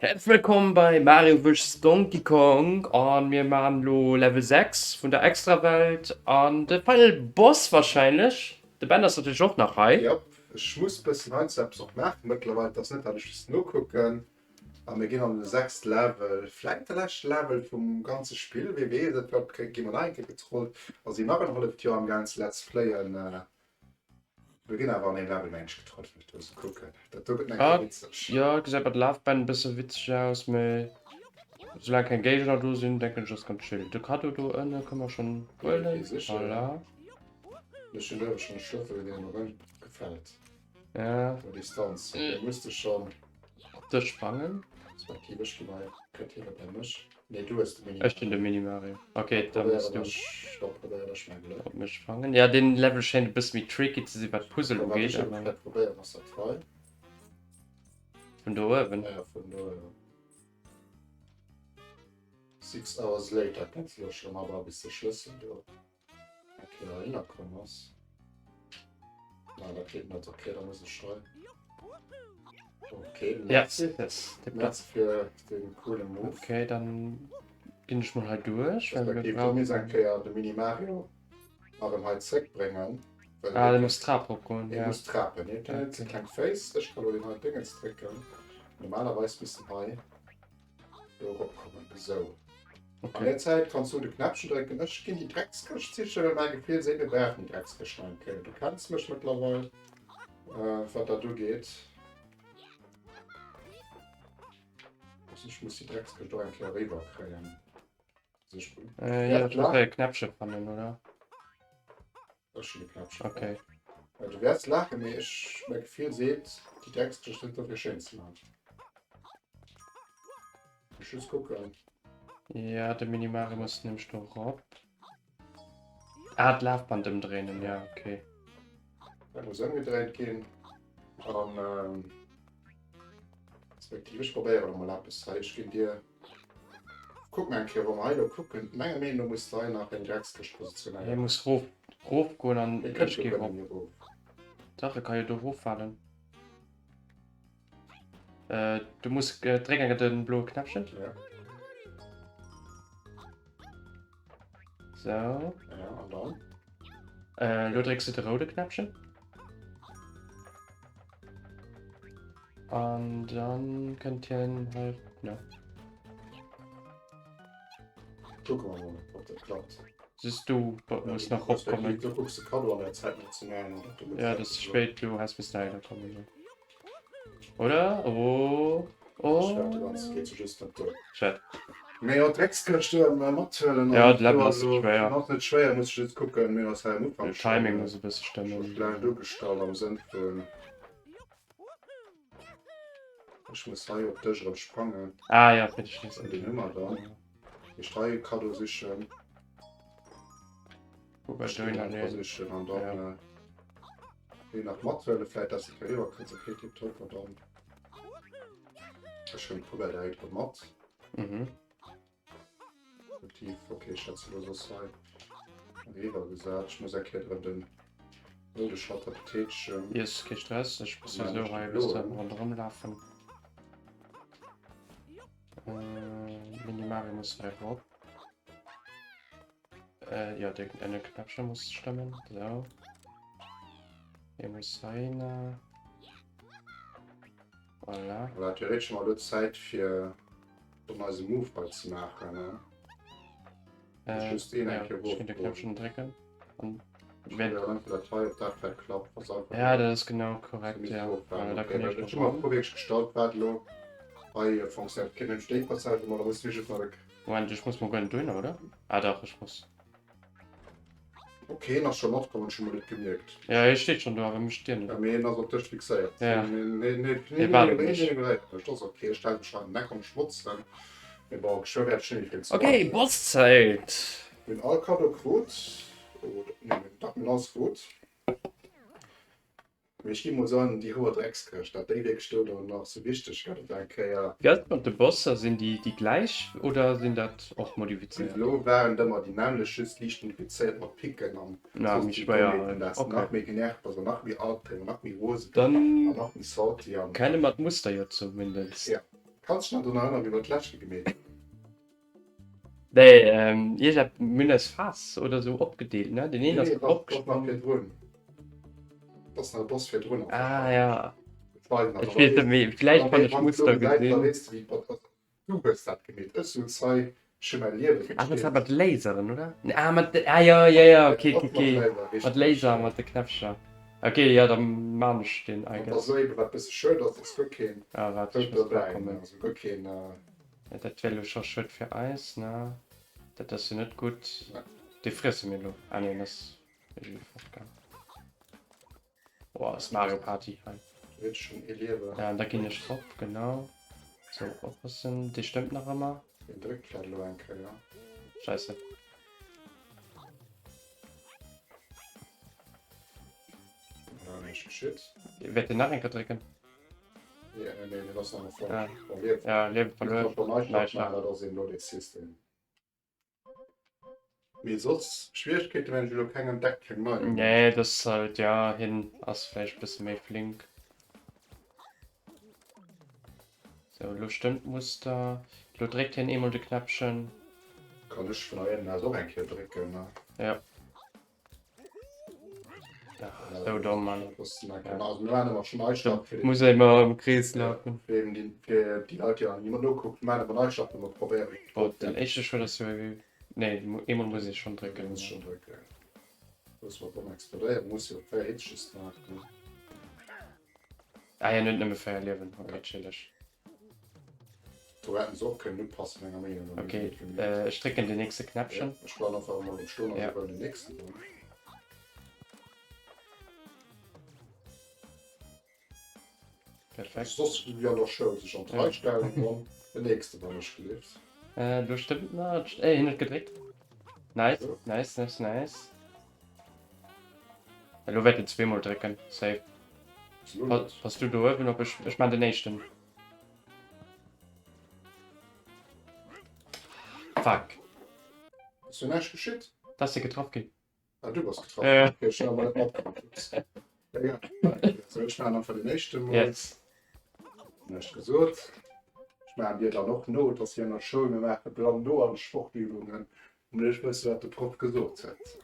Häerzlech wëllkomm bei Mario vs Donkey Kong an mir maan lo Level 6 vun der Extrawelt an de Final Boss wahrscheinlech. De Ben ass natierlech och nach hei. Jop, ech muss bëssen heiansdo eppes och maachen mëttlerweil, et ass net dat ech just nokucken. A mir ginn an de sechste Level, vläit de leschte Level vum ganze Spill, wee weess et, vläit gi mer nach eng Kéier getrollt a sinn nach en halleft Joer am gaang ze Let's Playen. Mir ginn awer an een Level mengen ech getrollt, wann ech do esou kucken. Dat do gëtt nach eng Kéier witzeg. Jo, gesäit mat Lafbänn e bësse witzeg aus, mee soulaang keng Géigner do sinn, denken ech ass ganz chill. De Cadeau do ënne kënne mer schonn huelen, voilà. Ech hunn do awer schonn e Schlëssel, deen mer erëm gefält. Ja. Op Distanz. Do muss de schonn. Op dech sprangen. Respektiv ech gi mei Kreative bei mech. Nee, du hues de Mini. Ech hunn de Mini-Mario. Okay, da muss du. Da probéieren ech mäi Gléck. Op mech sprangen. Ja, deen Level schéint e bësse méi tricky ze sinn, wat d'Puzzle ugeet, awer. Wat ech probéieren ass dat hei. Vun do uewen? Ja, vun do uewen. Six hours later, kenns de lo schonn, awer bis de Schlëssel do. Eng Kéier heihinner komm ass. Na, dat geet net. Okay, da muss ech hei. Okay, merci. Ja, das, merci fir den coole Move. Okay, dann ginn ech mol hei duerch. Respektiv, du misst eng Kéier de Mini Mario erëm hei zréckbréngen. Ah, de muss d'Trap eropgoen, ja. Hie muss trapen. Hien huet ze kleng Féiss. Ech kann elo deen hei Dingens drécken. Normalerweis misst en hei do eropkommen. Esou. Okay. An der Zäit kanns du de Knäppchen drécken. Ech ginn déi Dreckskëscht sichen, well mäi Gefill seet, mir brauchen déi Dreckskëscht nach eng Kéier. Du kenns mech mëttlerweil, äh, wat dat ugeet. Also ech muss déi Dreckskëscht och eng Kéier eriwwer kréien. Also ech, äh, ja, ich muss e Knäppchen fannen, oder? Ech hunn e Knäppchen. Okay. Ja, du wäerts laachen, mee ech, mäi Gefill seet, déi Dreckskëscht net dofir schéin ze maachen. Ech just kucken. Ja, de Minimario muss nämlech do rop. Ah, d'Lafband ëmdréinen, ja, okay. Dat muss ëmgedréint ginn. An, ähm, respektiv ech probéieren emol eppes hei. Ech ginn dir. Kuck mol eng Kéier, wa mer hei elo kucken, menger Meenung no muss de hei nach eng Dreckskëscht positionéieren. Hie muss rof, rofgoen an Hie kënnt ech jo gi guer rop. net méi erof. Dach, e ka jo do roffalen. Äh, du muss, äh, dréck eng Kéier de bloe Knäppchen. Ja. Sou. Ja, an dann? Äh, elo drécks du de roude Knäppchen. An dann kënnt hien hei no. Kucke mer mol, ob dat klappt. Siehst du, muss nach ropkommen. Du kucks de Cadeau an der Zäit net ze maachen. Ja, das ist spéit, du has missen heihinner kommen. Oder? Oh. Oh. Schad. Mee jo, Dreckskëscht mathuelen. Ja, de Level ass schwéier. Ass net schwéier, muss ech just kucken. Mir ass hei am Ufank. Den Timing muss e bësse stëmmen. Scho schlecht ugestallt am Sënn vun. Ech muss hei op dech erëm sprangen. Ah ja, fir dech nees. Den hu mer dann. Ech hei Cadeau sichen. Wobei du ihn halt sichen an dann. Ja. Deen nach mathuelen, vläit dass de eriwwer kënns. Okay, tipptopp, an dann ech hunn d'Poubelle direkt erëm mat. Mhm. Effektiv, okay, ech hätt se elo soss hei eriwwer gesat. Ech muss eng Kéier erëm den roude Schalter betätegen. Yes, kee Stress, ech muss souwisou hei e bëssen ronderëm lafen. Äh, Mini-Mario muss hei erop. Äh, ja, den eine Knäppchen muss stimmen. So. Hier muss sein. Voilà. Voilà, theoretisch mal lo Zäit fir dann eise Move hei ze maachen, ne? Äh, Just een ja, eng Kéier ich kann den rofgoen. Knäppchen drücken. Und Ich wenn, probieren einfach dat hei, ob dat vläicht klappt. Was einfach ja, das ist genau korrekt, ja. Voilà, da kann ich Ech hu mer d'Fro wierklech gestallt, wat elo hei funktionéiert. Okay, dann déi Passage emol, da muss ech just nach de Moment, ech muss mol guer net dohinner, oder? Ah dach, ech muss. Ok, en ass scho matkomm, ech hu mol net gemierkt. Ja, hie steet schonn do, awer mécht dir net Ja, op. mee en ass op dech fixéiert. Ja. Nee, nee, nee, Hie waart op nee, mech. nee, nee, dat ass ok. Ech stelle mech hei an den Eck am Schmotzen. Mee bon, geschwë wäert ech net méi vill ze Ok, maachen. Bosszäit! Mir hunn all Kaddo krut. Oder, nee, mir hunn dach, mir hunn alles krut. Mee ech gi mol soen, déi hoer Dreckskëscht, dat déi wierklech do dann nach sou wichteg gëtt et eng Kéier. Wéi ass et mat de Bosser, sinn déi déi gläich oder sinn dat och Bis modifizéiert? elo waren et ëmmer déi nämmlecht, just liicht modifizéiert mat Picken an Nach soss méi déi schwéier Dommheeten, halt, dass ok. nach méi genervt bass an nach méi Albdreem an nach méi rose Dann an nach méi salty an. kenne mer d'Muster jo zumindest. Jo. Kanns dech nach drun erënneren, wéi mer d'lescht Kéier gemeet hunn? Nee, iergend mir hunn eis Phas oder sou opgedeelt, ne? Deen een ass Nee, dat ass nach virdrun. Dat ass nach e Boss virdrun. Ah ja. Ech weess net méi, vläicht wann ech d'Muster gesinn. Da weess de wéi d'Boss. Du hues dat gemeet. Ech sot hei, ech hu mäi Liewe Ah, dat war mat Laseren, oder? Ah, mat, ah jo, jo, jo, ok, ok, ok. Mat Laser, mat de Knäppcher. Ok, jo, da man ech deen, I guess. Dat ass elo eben, wat bësse schued ass, dass guer keen Ah, waart, ech muss drop kommen. Also guer keen. Ja, dat wär elo scho schued fir eis, ne? Dat ass jo net gutt. Dee friesse mir elo. Ah, nee, en ass iergendwéi fortgaang. Oh, ass Mario Party hei. Du huet schon ee Liewen. Ja, da ginn ech drop, genau. So, oppassen, dee stëmmt nach ëmmer. Deen dréckt vläit elo eng Kéier. Scheisse. Ja, näischt geschitt. Wäert deen nach eng Kéier drécken? Nee, nee, nee, deen ass nach ëmmer voll. Ah. Bon, Liewen. Ja, Liewe verluer. Muss man schon Neistart maachen, dat ass eben elo dee System. Mee soss Schwieregkeeten hunn ech elo keng entdeckt, keng nei. Nee, dat ass halt, ja, hien ass vläicht e bësse méi flink. Sou, elo stëmmt d'Muster. Elo dréckt hien eemol de Knäppchen. Kann ech vun hei ënnen aus och eng Kéier drécken, ne? Ja. Sou domm, Mann. Muss ëmmer am Krees lafen. Fir déi Leit, déi nach ni nokucken, maachen ëmmer Neistart, ëmmer probéieren. Bon, den éischte Schrëtt ass jo, nee, eemol muss ee schonn drécken. Muss schonn drécken. Loosse mer d'Bomm explodéieren, muss jo 4 Hits just maachen. Ah, hien huet nëmme 4 Liewen, ok, chilleg. Do hätten se och kënnen upassen, menger Meenung no. Ok, ech drécken den nächste Knäppchen. Ja, ech bleiwen einfach emol um Stoen an ja. den nächsten dran. Perfekt. Soss wéi an der Schoul sech an d'Rei stellen an dann den nächste wann ech gelift. Äh, do stëmmt nach. Ey, hien huet gedréckt. Nice, so. nice, nice, nice. Elo wäert en zweemol drécken, safe. Pass du do uewen op, ech, ech man den éischten. Fuck. Ass jo näischt geschitt? Da ass e getraff ginn. Ah, du bass getraff. Äh. Okay, ech hunn awer net matgekritt. Ja, so, ech man einfach den éischten mol. Yes. Näischt gesot. Ech maachen dir dann och no, et ass wéi an der Schoul, mir maache blann no an Sportübungen. Mee ech wësse wat de Proff gesot huet.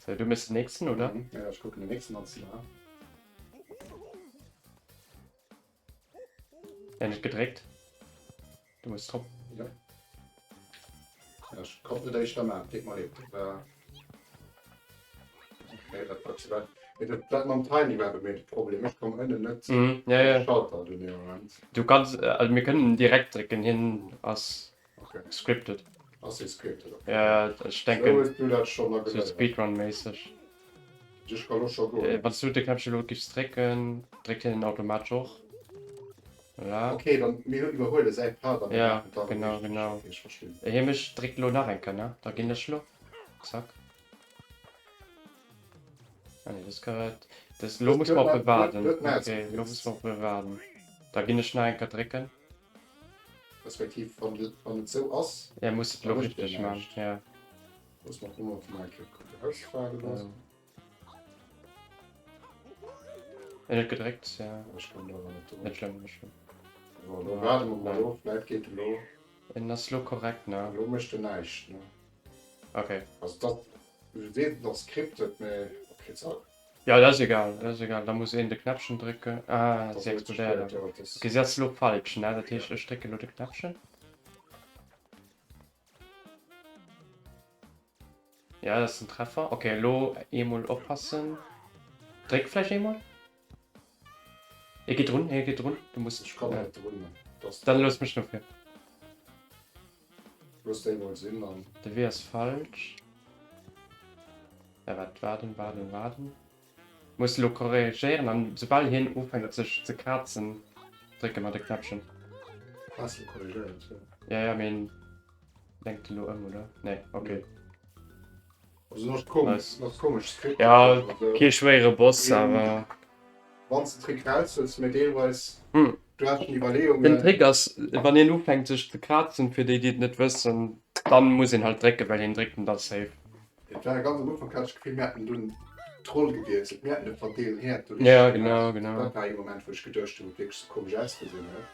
So, du méchs den nächsten, oder? Mhm. Ja, ech kucken den nächsten an zwar. Ja, net gedréckt. Du muss drop. Ja. Ja, ech konnt net éischter maachen, deet mer leed. Dat war. Okay, dat war ze wäit. Mee dat, dat mam Timing war bei mir de Problem. Ech koum ënnen net Mhm, ja, ja. Schalter dunn dee Moment. Du kanns, also mir kënnen direkt drécken, hien ass Okay. scripted. Ass hie scripted, okay. Ja, ech Sou denken, hues du dat schonn sou ageléiert. Speedrun-méisseg. Ech ka lo scho goen. Wann s du de Knäppche lo giffs drécken, dréckt hien en automatesch och. Voilà. Okay, dann mir iwwerhuele säi Part an mir Ja, maachen d'Armee genau, richteg. genau. Okay, ech verstinn. Hie mécht, dréckt lo nach eng Kéier, ne? Da ginn ech lo. Zack. Ah nee, das gehört. Das, lo Das muss man gehört op e nach- waarden. gehört nach Okay, lo ausgefixt. muss man op e waarden. Da ginn ech nach eng Kéier drécken. Respektiv, wann et, wann et sou ass, Ja, muss et da lo mécht hien richteg man. näischt. Ja. Looss mer d'Nummer vun eng Kéier kucken. Ausfalen ass. Ähm. En huet gedréckt, ja. Ech komm do awer net drun. Net schlëmm, net schlëmm. So, lo waarde mer mol of, vläit geet elo. En ass lo korrekt, ne? Elo mécht en näischt, ne? Okay. Also dat, du sees et ass scripted, mee okay, so. Ja, dat ass egal, dat ass egal. Da muss een de Knäppchen drécken. Ah, Dat si ass explodéiert. ja, dat ass. Okay, si ass lo falsch, ne? Dat heescht, ech drécke lo de Knäppchen. Ja, dat ass en Treffer. Okay, elo eemol oppassen. Dréck vläicht eemol. E geet drun, e geet drun. Du muss. Ech kann net drun. Das Dann looss mech no vir. Looss déi mol sinn dann. De Wee ass falsch. Ja, wat waarden, waarden, waarden. Muss elo korrigéieren an soubal hien ufänkt sech ze krazen, drécke mer de Knäppchen. Has du korrigéiert, jo. Ja, ja, mee en lenkt elo ëm, oder? Nee, okay. Also nach komesch, Nice. nach komesch Skript. Ja, also, kee schwéiere Boss, awer. Wann s de Trick raus hues, mee deelweis Hm. du hast schon Iwwerleeungen. Den Trick ass, wann hien ufänkt sech ze krazen, fir déi déi et net wëssen, dann muss een halt drécken, well hien dréckt en da safe. Et war ganz am Ufank hat ech d'Gefill mir hätten dunn. d'Roll gewiesselt, mir hätten e verdeelen, hien hätt do Ja, richteg genau, gemaach. genau. Dat war ee Moment, wou ech geduecht hunn, wou et wierklech sou komesch ausgesinn huet.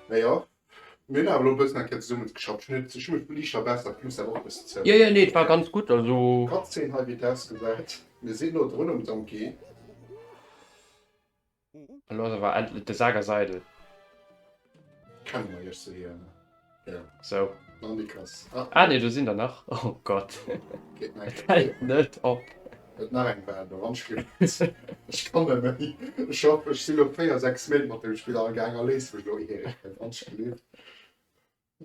Mee jo, mir hunn awer elo e bëssen eng Kéier zesummen geschafft. Ech hunn et, ech hu mech liicht verbessert, du muss awer och e bëssen Jo, jo, zouginn. nee, et war ganz gutt, also. Cutscene hei, wéi et ausgesäit. Mir sinn no drun um Donkey. Elo ass awer endlech de Sak ass eidel. Kenne mer iech se hier, ne? Jo. Sou. Nandikas. Ah. Ah nee, do sinn der nach. Oh Gott. Geet nach eng Et hält net op. Et nach eng Welt op. Anschliessend. Ech kann net méi. Ech hoff, ech sinn elo 4, 6 Méint mat deem Spill amgaang a léiss mech elo Erik. Anschliessend.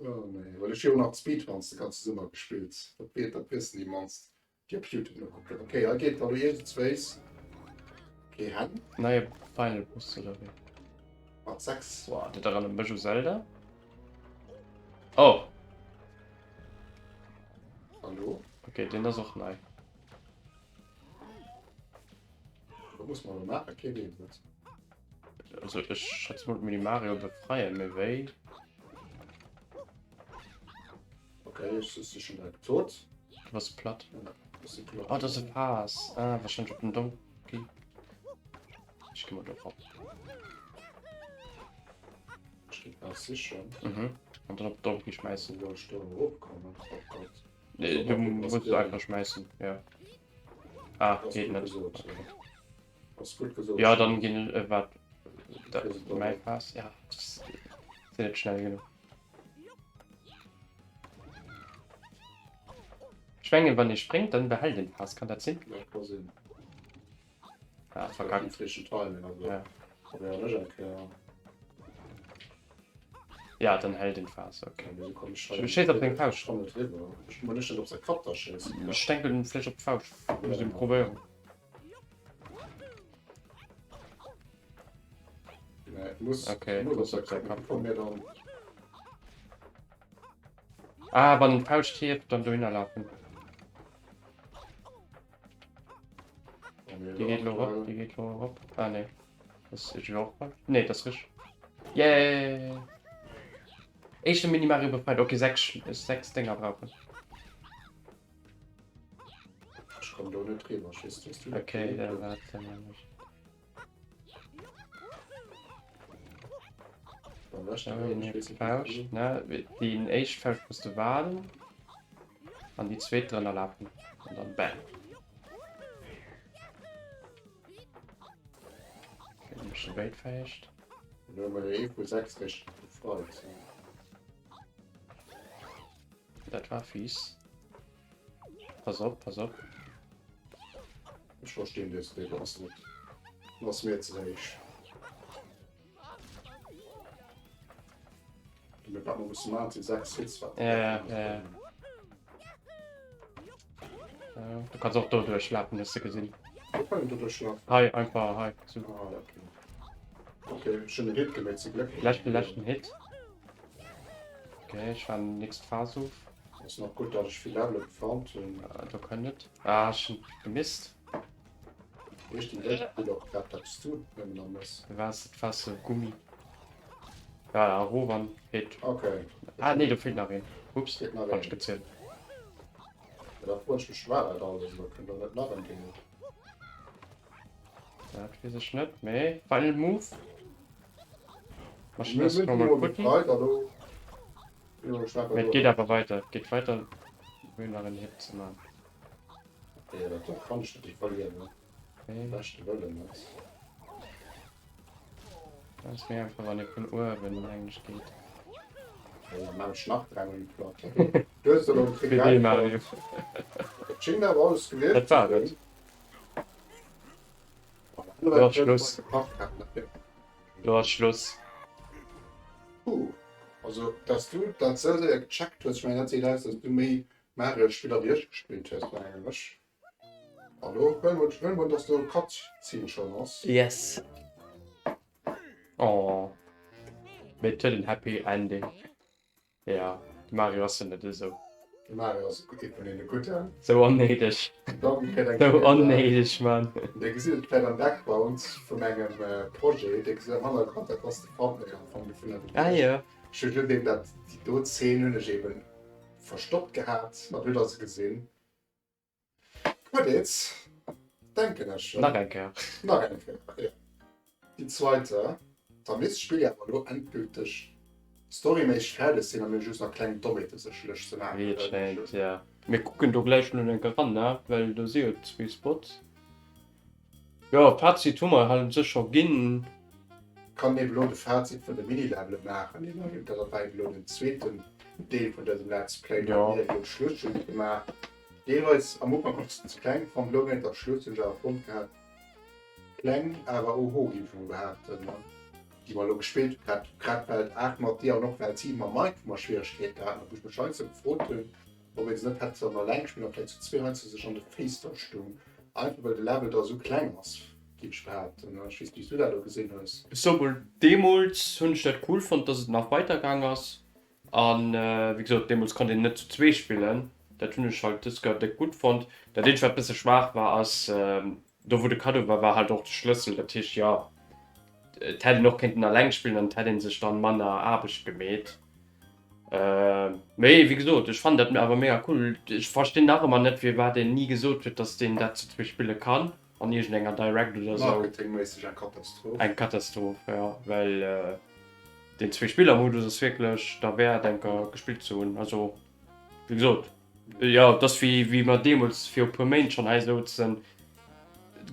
Oh nee, well ech hu jo nach d'Speedruns de ganze Summer gespillt. Dat weess, dat wëssen déi mannst, déi op Youtube nokucken. Okay, hei geet dann elo iergendswéis. Okay, Hänn. Neie Final Boss oder wéi? Mat 6. Wow, dat erënnert mech u Zelda. Oh! Hallo? Okay, deen ass och nei. Wat muss man elo maachen? Kee weess et. Also ech schätze mol d'Mini Mario befreien, mee wéi? Okay, ech si schon direkt tot. Du bass platt. Ja, ech si platt. Oh, dat ass e Faass. Ah, wahrscheinlech op den Donkey. Ech gi mol do rop. Ech ginn d'Faass sichen. Mhm. An dann op Donkey schmäissen. Wéi soll ech do eropkommen? Oh Gott. Nee, du muss einfach schmäissen, ja. Ah, geet net. Okay. Ass gutt gesot. Ja, dann ginn äh, wat mäi Faass. Ja, sinn net schnell genuch. Ech mengen, wann ee spréngt, dann behält een d'Faass. Kann dat sinn? Ja, ka sinn. Ah, verkackt. Timing, also. Ja. Probéieren ech eng Kéier. Ja, dann hält een d'Faass, okay. Ja, wieso komm ich Schéiss op deng Fauscht. Ich komm net riwwer. Ech muss net op säi Kapp da schéissen. Ech denken vläicht op d'Fauscht. Muss een probéieren. Nee, muss, Okay, muss muss op op säi säi Kapp. Kapp. Komm mir dann. Ah, wann en d'Fauscht hieft, dann dohinner lafen. Déi geet lo rop, déi geet lo rop. Ah nee. Das ist irgendwie och falsch. Nee, das ist richtig. Yeah! Éischte Mini Mario befreit. Okay, sechs, sechs Dinger brauchen. Ech komm do net driwwer. Ech weess, dass du dat Okay, gemaach dann hues. warte mal. nicht. Beim leschten So, Mal, den ech weess nächste net, wéi Fauscht. du- Ne, die éischt Fauscht musst du warten. An die zweet drënner lafen. Und dann bam. Okay, ein bisschen weit vielleicht. Dann hu mer jo ee vu 6 richteg befreit. Dat war fies. Pass op, pass op. Ech verstinn dës Debass net. Ass mir ze héich. Mee wat mer musse maachen, sinn 6 Hits wat Ja, ja, ja. Ja, du kanns och do duerchlafen, hues de gesinn. Wou kann een do duerchlafen? Hei, einfach hei. So. Ah, okay. Okay, ech hunn en Hit gemeet, zum Gléck. Leschten, leschten Hit. Okay, ech fahren nächst Phase of. Ass nach gutt, datt ech vill Levele gefarmt hunn. Ah, do kënnt et. Ah, ech hunn gemisst. Heescht den éischte Bild och grad dat s du nëmmen am mëss? Was, dat war so Gummi. Ja, ja, Rowan Hit. Okay. Ah, nee, do feelt nach een. Ups, Feelt nach falsch een. gezielt. Ja, da froen ech mech, war dat alles oder kënnt do net nach en Deel? Dat weess ech net, mee Final Move. Maschine Mir ass sinn normal elo futti. befreit, also. Jo, ech war Mee et geet awer weider, et geet weider. Mir hunn nach en Hit ze man. Ja, dat dat kann ech net iwwerliewen. Okay. Beschte Wëllen net. Dat ass méi einfach, wann ee vun uewen mengen ech geet. Ja, dann maan ech nach dräimol déi Platt. Du hues elo den Trick Wéi Mario. Et schéngt awer alles gewiescht Dat war et. Lo ass Schluss. Lo ass Schluss. Puh. Also, dass du dat sou séier gecheckt hues, ech mengen, dat seet aus, dass du méi Mario-Spiller wéi ech gespillt hues, mengen ech. Hallo, huel mol, huel mol, dass do Cutscene schon ass. Yes. Oh. Mee et huet en Happy Ending. Ja, de Mario ass jo net esou. De Mario ass ee vun deene Gudden. Sou onnéideg. Dann kritt eng Sou onnéideg, Mann. Dir gesitt et vläit am Background vun engem Projet, Dir gesitt am Hannergrond, dat ass de Thumbnail am Fong dovunner Ah gewiescht. jo. Ech hunn just eben dat, déi do Zeen hunn ech eben verstoppt gehat, mat huet der se gesinn. Credits. Denken ech. Nach eng Kéier. Nach eng Kéier, jo. Déi zweite, da misst d'Spill jo awer elo endgülteg storyméisseg fäerdeg sinn a mir hu just nach kleng Dommheete sécherlech ze maachen. Wéi et schéngt, jo. Mir kucken do gläich elo eng Kéier eran, ne? Well do si jo zwee Spots. Jo, Fazit hu mer halt u sech scho ginn. Kann eben elo de Fazit vun de Mini-Levele maachen, immerhin, dat war eben elo den zweeten Deel vun dësem Let's Play, do hu mir elo d'Schluss just gemaach. Deelweis am Ufank och ze kleng fonnt, elo géint der Schluss hunn ech awer fonnt gehat, kleng awer oho géif ech mol behaapten, déi mer elo gespillt hunn, grad grad Welt 8 mat dir an och Welt 7 mam Mike, wou mer Schwieregkeeten haten, wou ech mech heiansdo gefrot hunn, ob ee se net hätt sollen eleng spillen a vläicht zu zwee heiansdo sech an de Féiss da stung, einfach well de Level da esou kleng ass, géif ech behaapten. Ech weess net, wéi s du dat elo gesinn hues. Ech soe mol, deemools hunn ech dat cool fonnt, dass et nach weider gaang ass. An wéi gesot, deemools konnt een net zu zwee spillen. Dat hunn ech halt dës Kéier déck gutt fonnt. Dat eenzegt wat bësse schwaach war ass, do wou de Cadeau war, war halt och de Schlëssel. Dat heescht, jo, et hätt een och kéinten eleng spillen an et hätt ee sech dann manner Aarbecht gemeet. Mee wéi gesot, ech fannen dat awer mega cool. Ech verstinn nach ëmmer net firwat een ni gesot huet, dass een dat zu zwee spille kann an iergendenger Direct oder sou. Marketingméisseg eng Katastroph. Eng Katastroph, jo, well deen Zwee-Spiller-Modus ass wierklech derwäert enker gespillt ze hunn. Also wéi gesot, jo, et ass wéi wéi mer deemools viru puer Méint schonn hei souzen,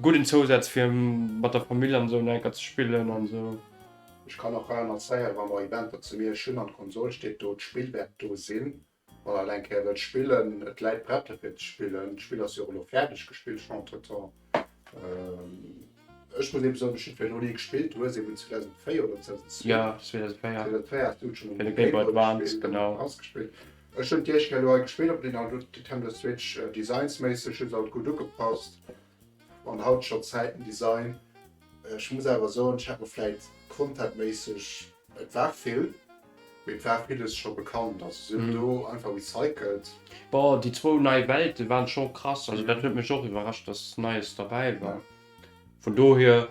gudden Zousaz fir mat der Famill an esou enker ze spillen an esou. Ech kann och annoncéieren, wa mer Eventer zu Miersch hunn an d'Konsol steet do, d'Spill wäert do sinn, wann der et eng Kéier wëllt spillen. Et läit prett dofir ze spillen. D'Spill ass jo och elo fäerdeg gespillt scho entretemps. Ech muss eben soen, ech hunn et virdru ni gespillt. Du hues eben 2004 oder 2002? Jo, 2004. 2004 has du et schonn um Fir de Game Boy Advance, genau. Advance gespillt. Ech hunn d'Iech elo hei gespillt op den Nintendo Switch. Designsméisseg hu se alt gutt ugepasst an hauteger Zäiten Design. Ech muss awer soen, ech hätt mer vläit contentméisseg, et war vill, mee et war villes scho bekannt, also se hunn do einfach recycelt. Boah, déi zwou nei Welte waren scho krass, also dat huet mech och iwwerrascht, dass Neies derbäi war. Vun dohier,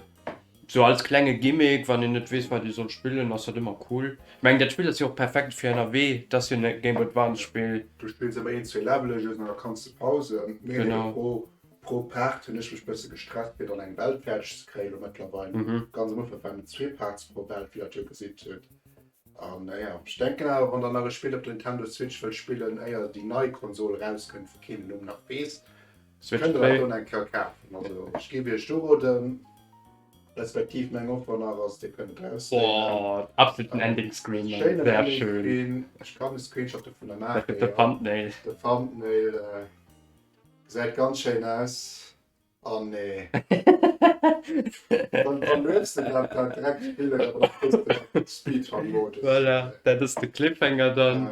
sou als klenge Gimmick, wann een net weess wat ee soll spillen, ass dat ëmmer cool. Ech mengen dat Spill ass jo och perfekt fir ënnerwee, et ass jo e Game Boy Advance Spill. Du spills ëmmer een, zwee Levele just an da kanns de pausen. Genau. Pro Part hunn ech mech bësse gestresst fir dann eng Welt fäerdeg ze kréien. Elo mëttlerweil, ganz am Ufank waren et zwee Parts pro Welt, wéi der jo gesitt hutt. An jo, ech denken awer wann der nach e Spill op der Nintendo Switch wëllt spillen éier déi nei Konsol erauskënnt, wou keen den Numm nach weess, kënnt der dat do eng Kéier kafen. Also ech géif iech do roden, respektiv meng Offer nach ass, dir kënnt et ausléinen. Boah, absoluten Ending Screen, Schéinen Ending Screen, ech kann e Screenshot dovunner maachen. Dat gëtt de Thumbnail. De Thumbnail. Gesäit ganz schéin aus. Oh nee. Dann, dann lueds de dat dat direkt spillen, awer da kriss de dat Speedrun-Modus. Voilà, dat ass de Cliffhanger dann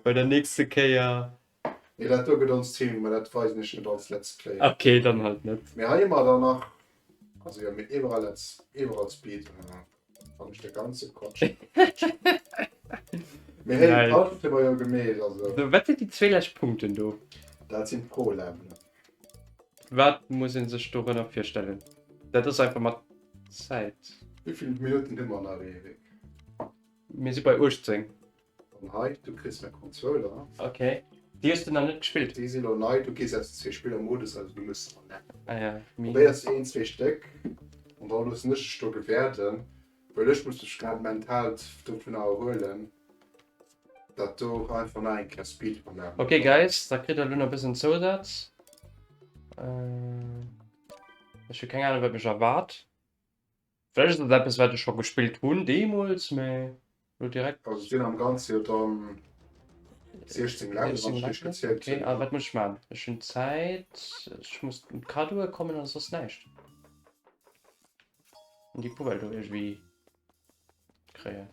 bei der nächste Kéier. Nee, dat do gëtt ons Team, mä dat weisen ech net als Let's Play. Okay, dann halt net. Mee hei hu mer dann nach, also jo, mee iwwerall Let's, iwwerall Speedrunner. Wann ech de ganze Quatsch. Mee hey, Nice. Part hu mer jo gemeet, also. So, wat sinn déi zwee lescht Punkten do? Dat sinn d'Pro-Levelen. Wat muss een sech dorënner virstellen? Dat ass einfach mat Zäit. Wéi vill Minutten hu mer nach, Eric? Mir si bei 18. An hei, du kriss meng Controller. Okay. Déi hues de nach net gespillt? Déi si lo nei, du gees aus zwee Spiller-Modus, also du muss se erlernen. Ah ja, mi. Probéiers een, zwee Stéck an da loossen ech dech do gewäerden, well ech muss mech grad mental dovunner erhuelen, dat do einfach nach eng Kéier Speedrun maachen. Okay guys, da kritt der lo nach e bëssen Zousaz. Ech hu keng Ahnung wat mech erwaart. Vläicht ass et eppes wat ech scho gespillt hunn deemools, mä lo direkt. Also et sinn am Ganze jo dann 16 Level, wann ech richteg gezielt Okay, hunn. a wat muss ech maachen? Ech hunn Zäit, ech muss un d'Kaddoe kommen a soss näischt. An déi Poubelle do iergendwéi kréien.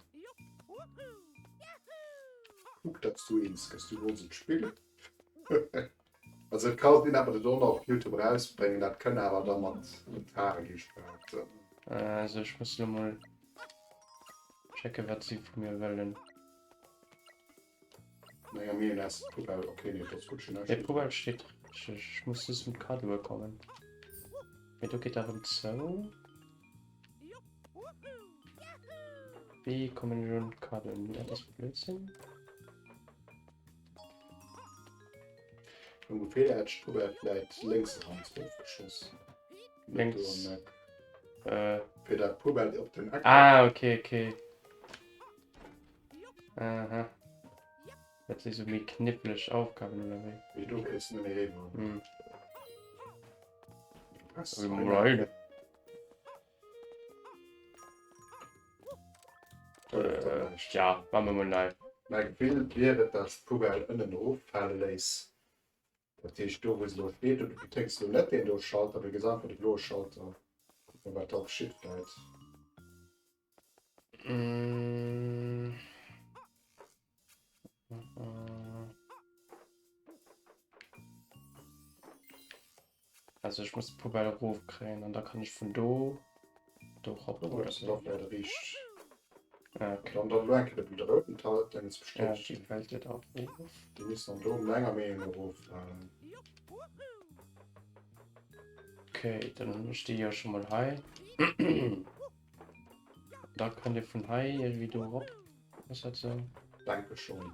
Kuck, datt s du eens gëss, du wolls et spillen. Also et ka sinn, datt mer dat och nach op Youtube erausbréngen, dat kënn awer da mat Kommentare gi ech behaapten. Also ech muss lo mol checken wat si vu mir wëllen. Naja, mir hunn eis Poubelle, okay, nee, dat ass gutt, ech hunn Nee, näischt. Poubelle steet, ech, ech muss just un d'Kaddoe kommen. Mee do geet erëm zou. Wéi kommen ech un d'Kaddoen? Dat ass Blödsinn. Nom Gefehl hätt ech d'Poubelle vläit lénks eran ofgeschoss. Lénks. Äh. Fir dat Poubelle op den Eck. Ah, okay, okay. Aha. Dat si sou méi kniffleg Aufgaben oder wéi? Mee do kriss de net méi eriwwer. Hm. Äh, ja, machen wir mal nei. Mäi Gefill wier et, dass d'Poubelle ënnen eroffale léiss. Dat heescht do wou se elo steet, du betécks elo net deen do Schalter, wéi gesat einfach de bloe Schalter. Kucke mer wat da geschitt vläit. Also ech muss d'Poubelle erofkréien an da kann ech vun do do rop. Do hues de da vläit erreecht. Ah, okay. Dann dann elo eng Kéier de rouden Teil, deng ze Ja, bestätegen. déi fält jo da erof. Déi misst dann do menger Meenung no eroffalen. Okay, dann hunn ech déi jo scho mol hei. Da kënnt Dir vun hei iergendwéi do erop. Ass dat sou? Denke schonn.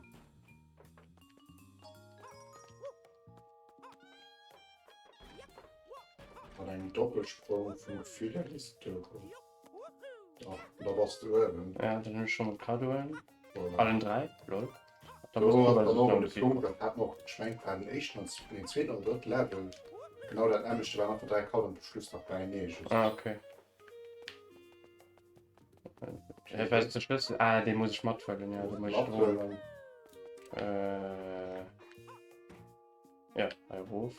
Mat engem Doppelsprong vum Gefill her gees de duer. Dach, da bass de uewen. Ja, dann hunn ech scho mol Kaddoen. Voilà. Allen 3, lol. Da Do muss ass d'Poubelle dann och sech de nach Punkt, dat hat mer och, ech mengen et war den éischten an den zweeten oder drëtte Level, genau dat nämmlechte waren einfach 3 Kaddoen zum Schluss nach bäinee just. Ah, okay. Äh, was ist der Schlüssel? Ah, den muss ich mathuelen, ja, den muss ich drohen. Äh, ja, hei erof.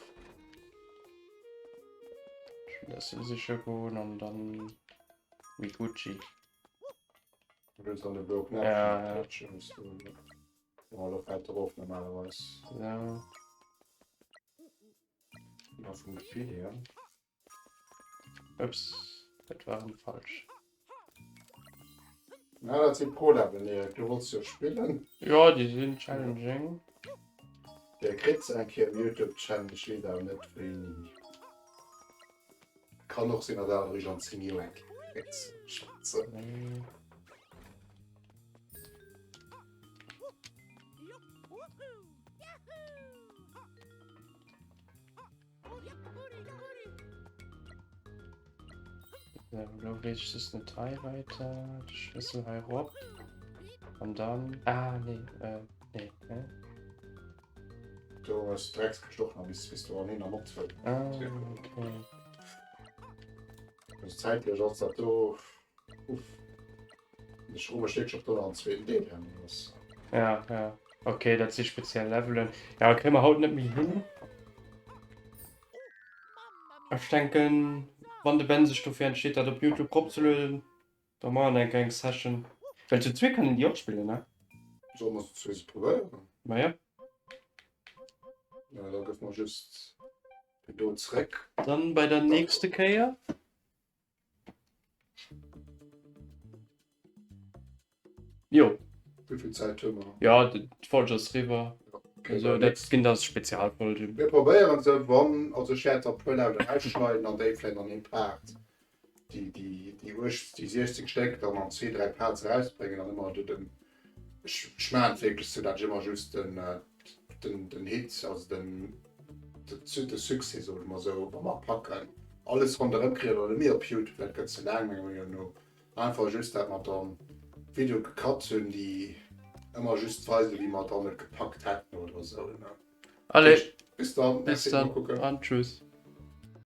Schlüssel sicher goen an dann wie Gucci. Du willst an de bloe Knäppchen Ja, ja. klatschen, musst du. Ja, da fält er of normalerweis. Ja. Ja, vum Gefill her. Ups, dat war erëm falsch. Na, dat si Pro-Level, Erik. Du wollts jo spillen. Jo, déi sinn challenging. Dir kritt se eng Kéier um Youtube-Channel, ech weess awer net wéini. Kann och sinn, datt awer eréischt an 10 Joer eng Kéier kritt se schwätzen. Lo weess ech just net hei weiter. De Schlüssel hei rop. An dann. Ah, nee, äh, nee, hä? Do ass d'Dreckskëscht och nach bis, bis do an hin an opfëllen. Ah, okay. Also zäitlech ass dat do. Uff. Ech froe mech wierklech, ob do nach en zweeten Deel herno ass. Ja, ja. Okay, dat si speziell Levelen. Ja, kréie mer haut net méi hin. Ech denken, wann de Ben sech dofir entscheet, dat op YouTube ropzelueden, da maache mer eng kleng Session. Well zu zwee kann een déi och spillen, ne? Solle mer zu zwee se probéieren? Ma ja. Ja, da gëff mer just do zréck. Dann bei der nächste Kéier. Jo. Wéi vill Zäit hu mer? Ja, d'Folg ass riwwer. Okay, Also dat ginn da Spezialfolgen. Mir probéieren se, wann, also ech wäert der e puer Level erausschneiden an déi vläicht an een Part, déi, déi, déi 8, déi 16 Stéck dann an zwee, dräi Parts erausbréngen an ëmmer do den, ech, ech maachen et wierklech sou, dat ech ëmmer just den, den, den Hit, also den, de Succès, soe mer esou, wa mer packen. Alles ronderëm kritt der net méi op Youtube, dat gëtt ze laang menger Meenung no. Einfach just dat mer dann Videoe gecut hunn, déi ëmmer just weisen, wéi mer dann et gepackt hätten oder esou. Allez, Bis dann, bis merci dann fir d'Nokucken. an tschüss.